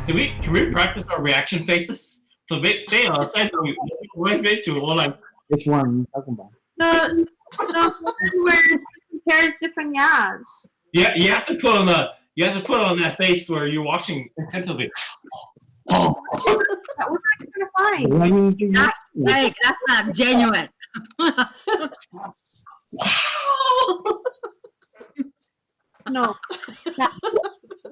Can we can we practice our reaction faces? So they they are they know we went to all like Which one are you talking about? The the one where she compares different yas. Yeah, you have to put on the you have to put on that face where you're watching intently. Oh, What was I trying to find? Why you do That, hey, that's not genuine. No. That,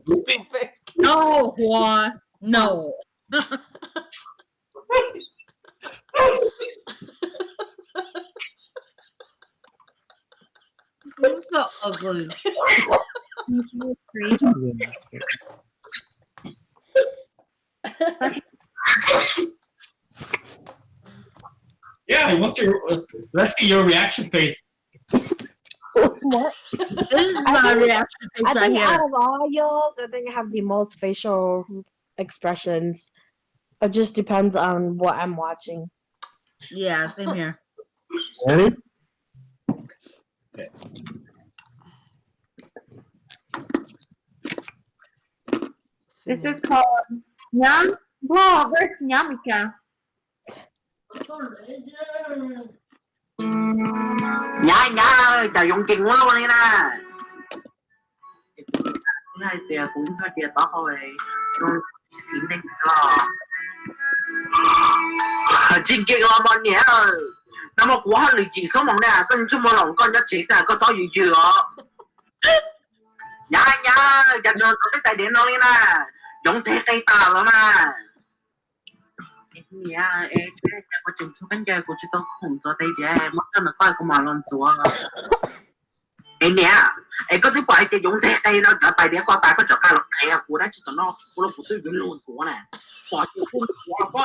Stupid face. No, Juan. No. You're so ugly. Yeah, what's your? Let's see your reaction face. What? This is I my think, reaction face I right think here. Out of all yours, I think I have the most facial expressions. It just depends on what I'm watching. Yeah, same here. Ready? Okay. This is called Nyab Nplog versus Nyab Meskas. Nyab, nyab, cas yoov cees ua luaj li na. Kuv hais tias kuv nyob tias tau hau xis neej xwb os. Tsis nkees los mas niam, nag hmo kuv hauj lwm yim xuab moos na, koj ntsej muag los koj nyob tsev xwb koj txhob yws yws os. Nyab, nyab, cas tsuas ntxuav tej tais diav no li na, yoov nteg qe tas los mas. Niam, es kuv tseem txhua kab ncaws kuv tsis tau khoom ntxuav tais diav, muab coj ntawm koj kuv mam los ntxuav. Es niam, es koj twb pom hais tias yoov nteg qe no cov tais diav koj tas koj tseem qab los qhev kuv dab tsi tom no, ua rau kuv twb yuav luag ntxuav na. Pom ces kuj ntxuav los koj.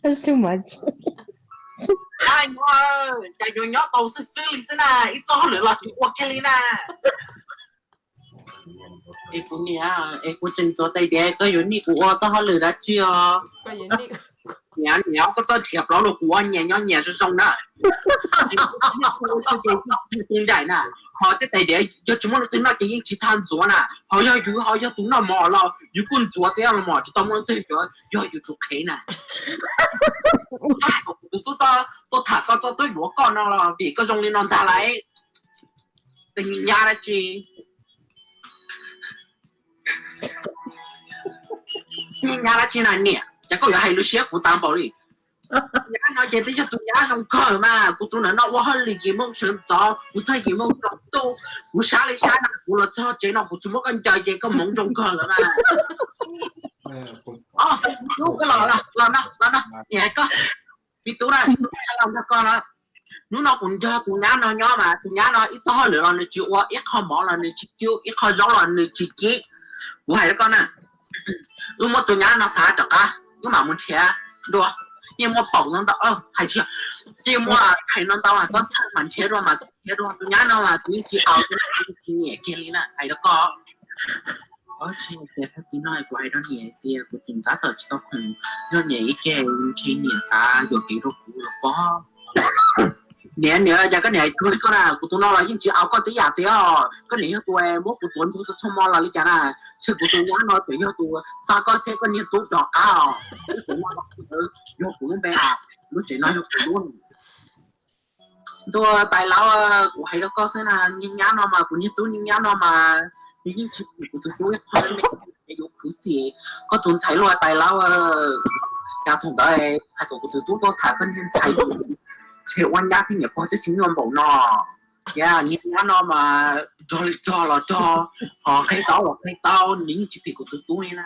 That's too much. Ai no, cas yuav nyob tau xwb xwb li xwb na, ib txoj hauj lwm los tsis ua kiag li na. Es kuv niam, es kuv tseem ntxuav tais diav, koj yuav nij kuv ua txoj hauj lwm dab tsi os? Niam, niam, koj txhob nrhiav plaub los kuv ua nyias nyob nyias zoo zoo na. Ncaim na, ho tej tais diav yog tsis muaj leej twg noj ces yeej tsis tau ntxuav na, ho yog yus ho yog tus noj mov los yus kuj ntxuav thiab los mas tsis tau muaj leej twg yuav yog yus tus qhev na. Kuv tus tub tuaj tham koj, tuaj yuav koj no los vim koj zoo li no ntag lauj. Tej nyab dab tsi, nyab dab tsi na niam, cas koj yuav hais lus siab kuv tas npaum li. Nyab no ces twb yog tus nyab zoo kawg mas, kuv tus ntawm no ua hauj lwm yim moos sawv ntxov, kuv txog yim moos tsaus ntuj, kuv sab li sab na, kuv los txog tsev no kuv tsis muab koj ncaws ces koj hmoov zoo kawg lawm mas. Los, los, los, niam koj, me tub na, los nrog koj na. Hnub no kuv nrog tus nyab no nyob mas tus nyab no ib txoj hauj lwm los nws tsis ua, ib qho mov los nws tsis cub, ib qho zaub los nws tsis cib. Kuv hais rau koj na, wb muab tus nyab no xa rov qab, wb mam mus nrhiav dua. Yeej muaj paum no ntau, hais tias yeej muaj thais no ntau mas txhob thawj mas nrhiav dua mas nrhiav dua. Tus nyab no mas kuv yeej tsis au, kuv yeej tsis nyiam kiag li na, hais rau koj. Tsis hais tias tag kis no kuv hais rau niam tias kuv tseem tab tom tsis tau khoom nrog niam ib ke, ntshe niam xav yuam kev rau kuv los pob. Niam, niam, cas koj niam hais cuag li koj na, kuv tus no los yeej tsis au koj tib yam tiag os. Koj niam yog tus muab kuv tuav nrog txhua hmo los li cas na, ntshe kuv tus nyab no tseem yog tus xa koj thiab koj niag tub rov qab os. Yog kuv lub npe, lub tsev no yog kuv lub. Ntuj, tais laus, kuv hais rau koj xwb na, niag nyab no mas, kuv niag tub niag nyab no mas, nws yeej tsis phim kuv tus tub ib qho me, es yuav khwv xim koj tus ntxhais luaj tais laus. Cas thaum ntawd hais kom kuv tus tub tuaj tham koj niag ntxhais, ntshe ua nyab thiab niam pog twb tsis nyuaj npaum no. Yog niag nyab no mas, rog li rog los rog, ho qheb tau los qheb tau, nws yeej tsis phim kuv tus tub li na.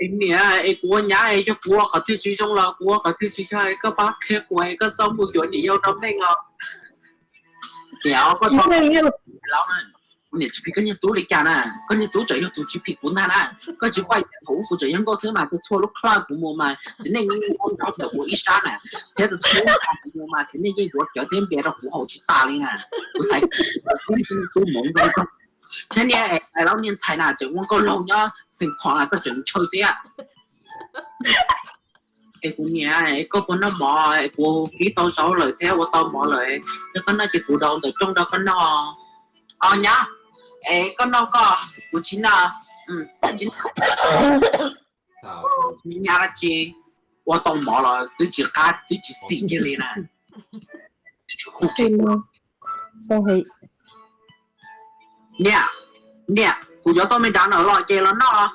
Es niam, es kuv ua nyab es yog kuv ua qhov twg tsis zoo los kuv ua qhov twg tsis yog, koj pab qhia kuv es koj txhob mus yuav niam yau rau meej os. Niam, koj txhob, kuv niam tsis phim koj niag tub li cas na, koj niag tub tseem yog tus tsis phim kuv ntag na. Koj tsis paub tias thaum ub kuv tseem yog nkauj xwb mas txhua lub club kuv mus mas txiv neej yeej nyob ntawm kuv ib sab na, thiab txhua lub club kuv mus mas txiv neej yeej yuav cawv thiab npias rau kuv haus tsis tas li na. Kuv xav tub mus thiab niag tais laus niag ntxhais na tseem ua nkauj laug nyob xeem phom na koj tseem ntshaw thiab. Es kuv niam, koj puas noj mov? Kuv kib tau zaub lawm thiab ua tau mov lawm, yog koj noj ces kuv daus ntawm rooj rau koj noj. Os nyab, Es koj noj koj, kuv tsis noj. Nyab dab tsi, ua tau mov los twb tsis qab twb tsis xim kiag li na. Niam, niam, kuv yuav tau me nrad no los ces los noj.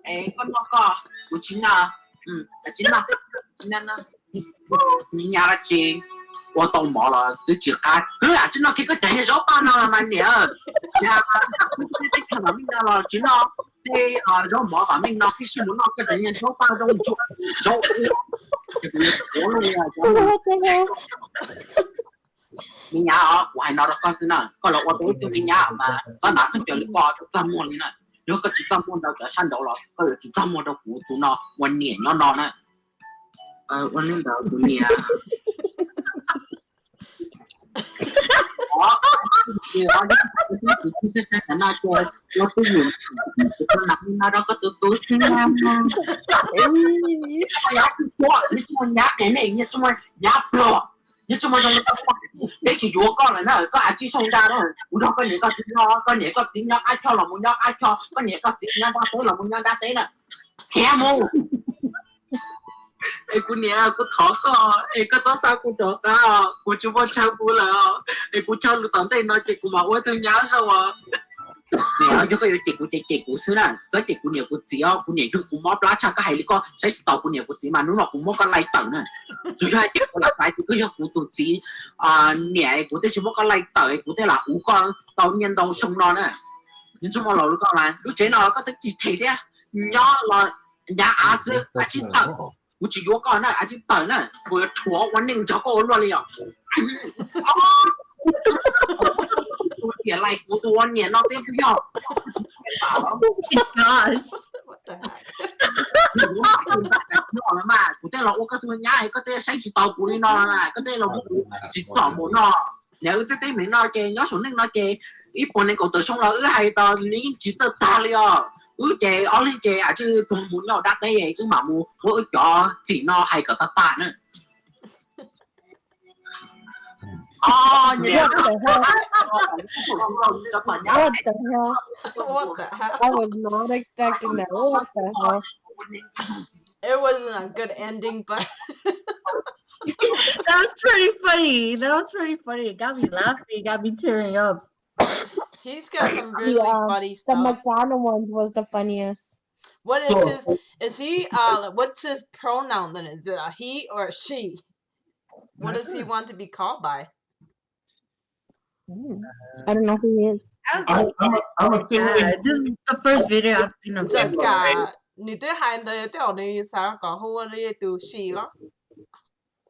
Es koj noj koj, kuv tsis noj. Tsis noj. Nyab dab tsi, ua tau mov los twb tsis qab. Tsis noj kiag koj cov niag zaub paj no mas niam. Teb chaws vam meej no los tsis noj, tej zaub mov vam meej no pheej sib mus noj koj cov niag zaub paj zoo ntsuam, zaub ua. Me nyab, kuv hais no rau koj xwb na, koj los ua tau ib tug me nyab mas txhob hnav khaub ncaws li koj txaj muag li na. Yog koj tsis txaj muag ntau cov sab nraud los koj yuav tsis txaj muag rau kuv tus no ua niam nyob no na. Ua li ntawd kuv niam. Ua twj ywm, kuv tau hnav li no rau koj tus tub xwb na. Nyab qis ne, nyab tsis muaj nyab pluag, nyab tsis muaj zoo li koj. Peb tsis yuav koj lawm na, koj a tsij soj nra na. Kuv nrog koj niam koj txiv nyob, koj niam koj txiv nyob qab choj los mus nyob qab choj, koj niam koj txiv nyob nrab teb los mus nyob nrab teb na. Khiav mus. Es kuv niam, kuv thov koj es koj txhob xa kuv rov qab os, kuv tsis muaj chaw mus lawm os. Es kuv coj lus tom ntej no ces kuv mam ua tug nyab zoo os. Niam, yog koj yuav cem kuv ces cem kuv xwb na, txhob cem kuv niam kuv txiv os. Kuv niam yug kuv mob plab tshaj, koj hais li koj saib tsis taus kuv niam kuv txiv mas hnub no kuv muab koj laij tawm na. Tsuas yog hais tias kuv lam xaiv tias koj yog kuv tus txiv niam, kuv thiaj tsis muab koj laij tawm, kuv thiaj lam ua koj tau nyiaj ntau xyoo no na. Nws tsis muaj laus li koj mas lub tsev no koj twb tsis them thiab, nyob los nyav av xwb, a tsij tawm. Kuv tsis yuav koj na, a tsij tawm na, kuv yuav rhuav ua neej nrog koj ua luaj li os. Tus tiam lais kuv tus ua niam no thiab puas yog? Kuv thiaj los ua koj tus nyab, koj thiaj saib tsis taus kuv li no, koj thiaj los muab kuv tsis txom npaum no. Niam, wb tej teeb meem no ces nyob saum neej no ces ib puas nees nkaum tawm xyoo los wb hais tau li yeej tsis txawj tag li os. Wb ces ob leeg ces a tsij tuag mus nyob dab teb, wb mam mus muab wb cov txim no hais kom tag tag na. What the hell? I was not expecting that. What the hell? It wasn't a good ending, but that was pretty funny. That was pretty funny. It got me laughing. It got me tearing up. He's got some really funny stuff. The Madonna ones was the funniest. What is his? Is he? Uh, what's his pronoun then? Is it a he or a she? What does he want to be called by? Mm. I don't know who he is. I'm, I'm, I'm assuming. Yeah, this is the first video I've seen of him. Ntxawm Kam, nws twb hais ntawd tej zaum nws xav kom hu ua tus she los.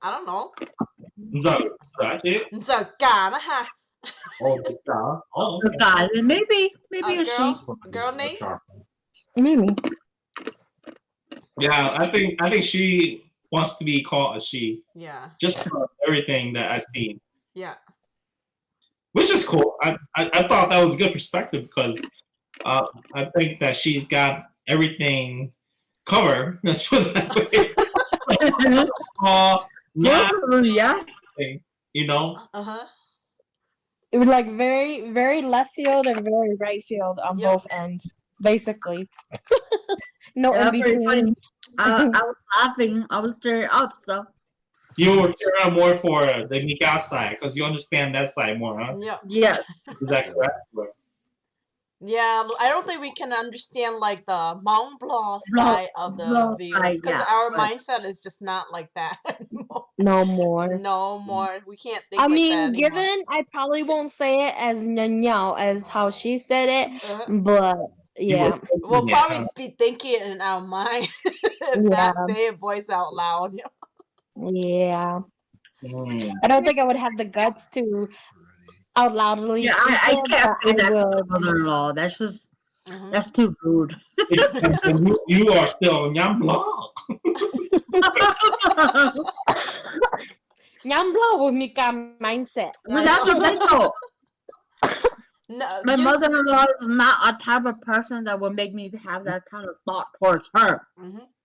I don't know. Ntxawm, Ntxawm dab tsi? Ntxawm Kam na ha. Oh, Ntxawm Kam. Oh, Ntxawm Kam, maybe, maybe a she. Girl name? Maybe. Yeah, I think I think she wants to be called a she. Yeah. Just for everything that I've seen. Yeah. Which is cool. I, I, I thought that was a good perspective because uh, I think that she's got everything covered. Let's put it that way. Uh, yeah, Probably, yeah. You know? Uh huh. It was like very, very left field and very right field on Yep. Both ends, basically. No Yeah, in pretty funny. between. I, I was laughing. I was tearing up. So You were tearing up more for the Mika side because you understand that side more, huh? Yeah. Yeah. Is that correct? Or- Yeah, I don't think we can understand like the Hmong Blog Blog- side of the Blog video side, because yeah, our but- mindset is just not like that anymore. No more. No more. We can't think I like mean, that anymore. Given I probably won't say it as nyanyao as how she said it, Uh-huh. But yeah. We'll probably be thinking in our mind if that Yeah. Say it voice out loud. Yeah. Mm. I don't think I would have the guts to out loudly Yeah, I, I speak it, can't but say I that to will. my mother-in-law. That's just Mhm. that's too rude. And you, you are still Nyamblo. Nyamblo with Mika mindset. No, That's no. what they thought. No, My you- mother-in-law is not a type of person that would make me have that kind of thought towards her. Mhm.